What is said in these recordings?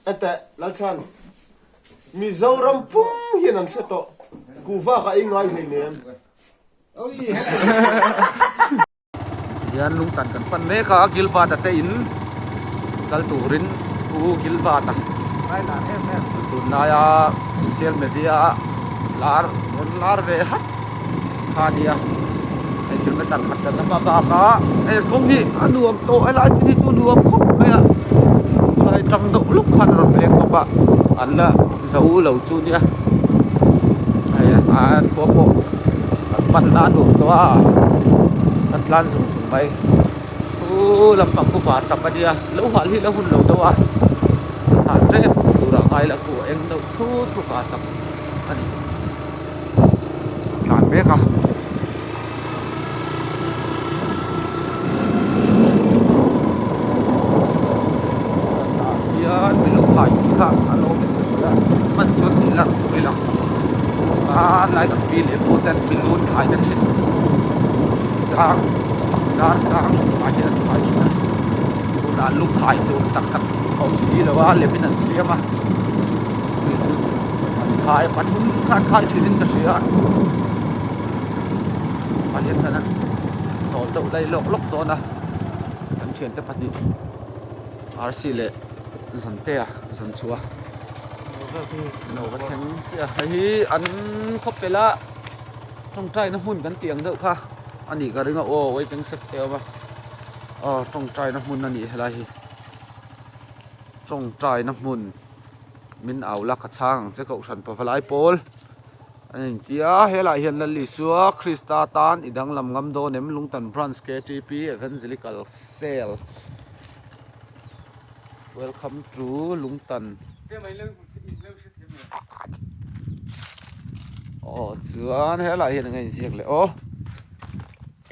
Enteh Lalchhan, Mizoram pum hian an hre tawh, kuhva ka ei ngai hleinem. Hian lungtan kan pan mek a Gilbert-a te in kal turin Pu Gilbert-a tunlaia social media a lar rawn lar ve hat kha a nia hei kilometer khat kan la hma bak a hei kawng hi a nuam tawh helai chin hi chu nuam khawp mai a tunah hi tang deuh luk khan a rawn leng bawk a an la zo lo chu nia hei a khua pawh kan pan na a nuam tawh a kan tlan zung zung mai khu lampang khu va chak a nia lo hal hi la hun lo deuh a hal ṭep turah ngai la khu a eng deuh thut khu va chak a ni tlan mek a. Tah hian milo khai tih kha a lo awm leh a hman chuan tih lang tur i lang a lai kan pi leh pu ten milo an khai ta thin sang zar sang ah hian an khai thin a tunah lu khai tur tak tak a awm si lo a lem in an siam a chumi chu an khai pathum kha an khai thin in ka hria. Ah hian kan chawl deuh lai lawk lawk dawn a kan thiante pahnih arsi leh zantea zan chhuah a lo va thleng chiah a hei hi an khawpel a tawngtaina hmun kan tih ang deuh kha a nih ka ring a aw waiting shed te a awm a aw tawngtaina hmun a nih helai hi tawngtaina hmun min au la ka chhang ang che kohhran pavalai pawl. A inti a, helaiah hian Lal Isua Krista tan i danglam ngam dawn em Lungtan Branch ktp Evangelical Cell Welcome to Lungtan Aw chuan helaiah hian eng a inziak leh aw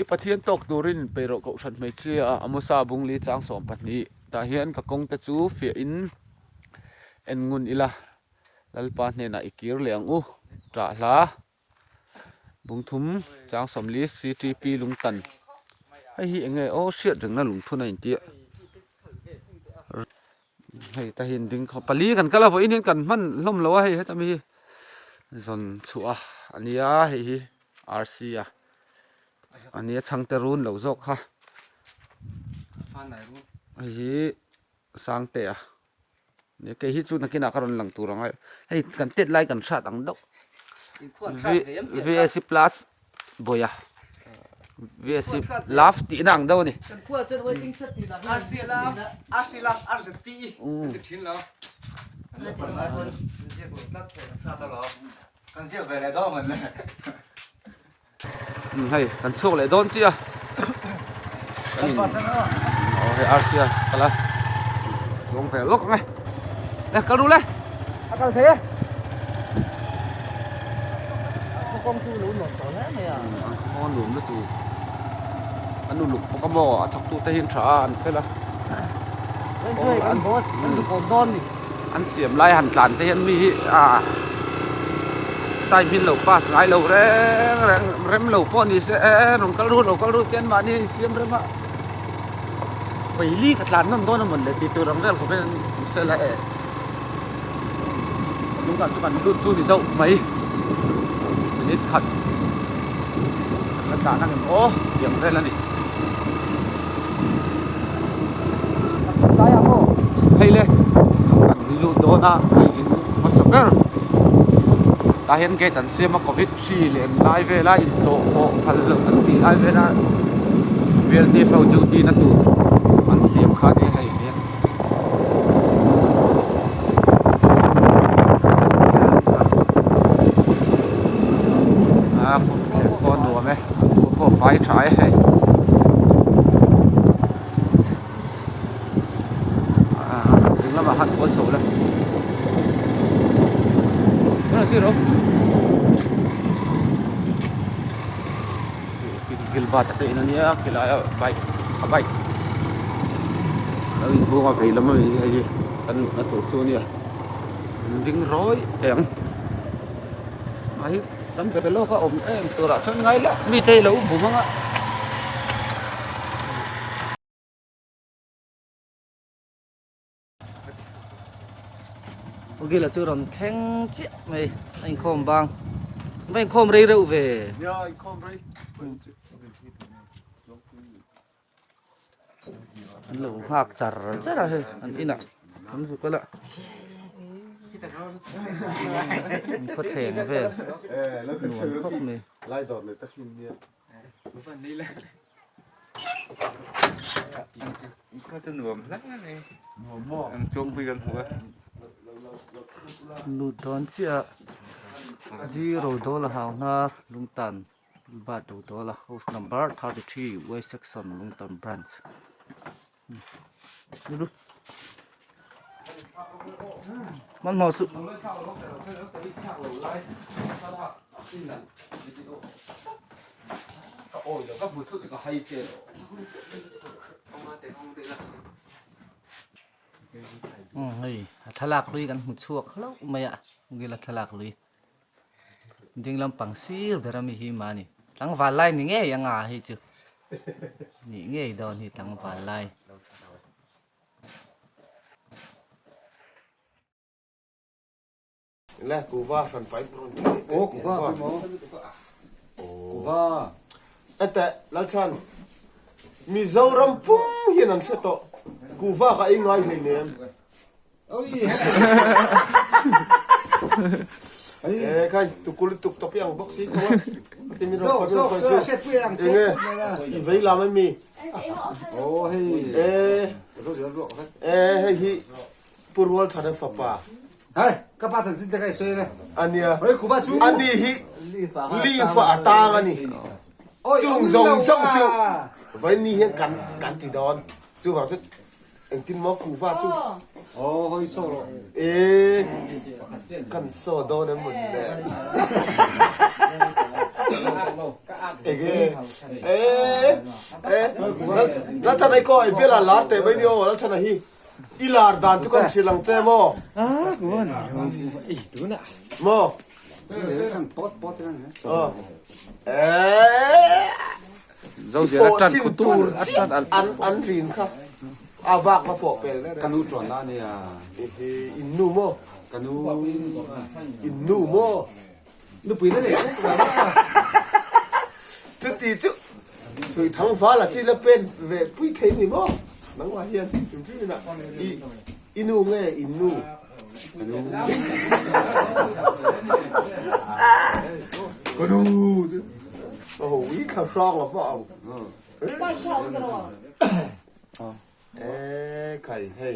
I Pathian tawk turin inpeih rawh Kohhran hmeichhia Amosa Bungli chang 12 tah hian ka kawng te chu fiah in en ngun ila. Lalpa hnenah i kir leh ang u, ṭah hla Bungthum chang 40 CTP Lungtan hei hi enge aw hriat rengna lungthun a intia hei ta hian ding khawp pali kan kal a vawiin hian kan hman hlawm lo a hei heta mi hi zawn chhuah a nia hei hi RC a ania chhangte run lo zawk kha hei hi Sangte a. Nia kei hi chu nakinah ka rawn lang tur ang a, hei kan tet lai kan hrat ang deuh. VAC plus Bawia VAC love tihna ang deuh a ni. Hei kan chhuak leh dawn chiah a kan in aw hei arsi a kal a chuang ve lawk ang e le kal ru le a kal thei e kawng chu lo nuam tawh hle mai a an kawng a nuam lutuk an uluk bawk a maw a thawk tu te hi an tha a an fel a kan boss kan zukawm dawn ni. An siam lai han tlan te hian mi hi ah time hi an lo pass ngai lo reng reng rem lo pawh ni se e rawn kal ru lo kal ru te an mahni a insiam rem a vaili ka tlan nawn dawn a mawn le tih tur ang vel khawp hian an fel a e lungah chu kan lut chu ni deuh mai minute khat kan la tlan ang em aw tih ang vel a ni. Hei le kan lut dawn a hei in hmasa ber tah hian gate an siam a covid hri leh an lai vel a intlawh pawh phal loh an tih lai vel a VLTF ho duty na tur an siam kha a ni a hei hian. A kawt pawh a nuam e a pawh a fai tha e hei ding lamah khan kual chho la Gilbert a te in ania khilai a bike a bike lo inhung a vei lam ami hei hi kan luhna tur chu ania an ding rawi teh ang a hi kan be lawk a awm em turah chuan ngai la mite hi lo bum ang a. Ugila chu rawn thleng chiah mai a inkhawm bang va inkhawm rei reuh ve. Nia inkhawm rei. An lo nghak char char a hei an inah an zuk a la an khawthleng vel nuam khawp mai. Lut dawn chiah a zero dawl a hau hnar lungtan Bat do dawl a house number 33 Y section Lungtan branch. Hmanhmawh suh. Hei a thlalak hlui kan hmu chhuak hlauh mai a gila thlalak hlui ding lampang sir ber ami hi mahni tlangval lai ni ngei anga hei chu nih ngei dawn hi tlangval lai. Le kuva hran pai rawn ti leh Aw kuva pawh maw kuva. Ete Lalchhan Mizoram pum hian an hre tawh kuva ka ei ngai hleinem. E khai tukul tuk tawp i ang bawk si kho a ti mi rawn khawi rawn khawi su enge i vei lam ami e e hei hi Pu Rualthana fapa ania ani hi leaf ah a tang ani chung zawng zawng chu vaini hian kan kan ti dawn chuvang chu Engtin maw kuhva chu? Aw hawi saw rawh. E kan saw dawn em mawn le. Ege e e Lalchhan ai kaw ai bela lar teh mai ni aw Lalchhan a hi i lar dan chu kan hrilh ang che maw? Ah kuhva ni lo kuhva ei tuna. Maw? Pot pot hian. Aw. E Zozial a tan khu tur a tan al an an rin kha a bak va pawh pel reng Ka nu tuan la ania. In nu maw? Ka nu. In nu maw? Nupui la nei vek lo a. Chuti chu Sui thang val a chi la pen ve pui thei ni maw? Nangmah hian hrim hrim in a i i nu nge in nu? Ka nu. Ka nu. Aw i thla hrang a va ang. E khai hei.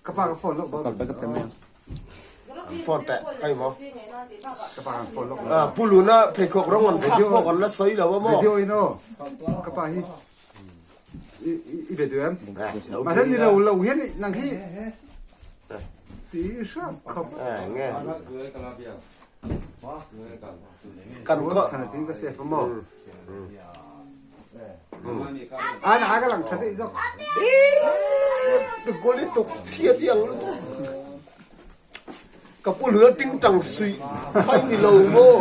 Ka pa ka phone lawk dawn. Phone teh kai maw. Ka pa kan phone lawk. Ah puluna pheikhawk rawng an thlak pawh kan la sawi lo a maw. Video in aw. Ka pa hi i be duh em? Mahse ni lo lo hian nang hi ti hrang khawp. Nge. Kan khaw chhan tin ka save maw. An a ka lang tha dei zawk. Tu goli tuk chhia ti ang lutuk. Ka pu lua ting tang sui khai ni lo maw.